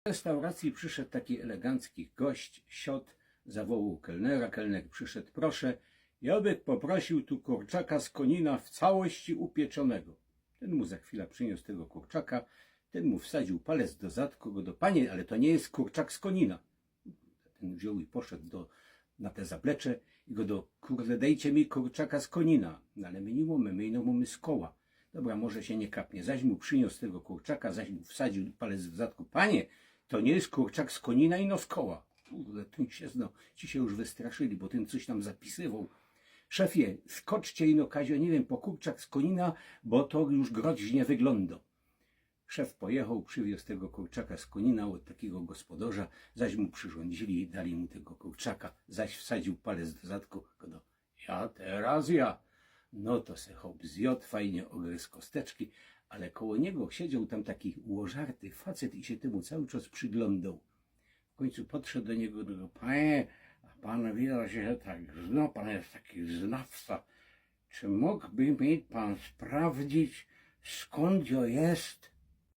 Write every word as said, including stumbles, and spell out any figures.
restauracji przyszoł taki elegancki gość, siodł, zawołoł kelnera, kelner przyszoł: „Proszę, jŏ bych poprosiōł tu kurczaka z Konina w całości upieczonego”. Tyn mu za chwila prziniōs tego kurczaka, tyn mu wsadził palec do zadku, godo: „Panie, ale to niy jest kurczak z Konina”. Tyn wziōn i poszoł do, na te zaplecze i godo: „Kurde, dejcie mi kurczaka z Konina”. „No ale my niy mōmy, my ino mōmy z Koła”. „Dobra, może sie niy kapnie”. Zaś mu prziniōs tego kurczaka, zaś mu wsadził palec do zadku. „Panie, to niy jest kurczak z Konina, ino z Koła”. Kurde, tyn sie zno, ci sie już wystraszyli, bo tyn coś tam zapisywoł. „Szefie, skoczcie ino, każe, niy wiym, po kurczak z Konina, bo to już groźnie wyglōndo”. Szef pojechoł, przywiōz tego kurczaka z Konina ôd takigo gospodŏrza, zaś mu przyrządzili i dali mu tego kurczaka, zaś wsadził palec do zadku, godo: „Ja, teroz ja”. No to se chop zjŏd, fajnie ôgryz kosteczki, ale koło niego siedzioł tam taki ôżarty facet i sie tymu cały czas przyglōndoł. W kōńcu podszoł do niego, godo: „Panie, a pan widzã, że sie tak zno, pan jest taki znawca. Czy mōgłby mi pan sprawdzić, skōnd jŏ jest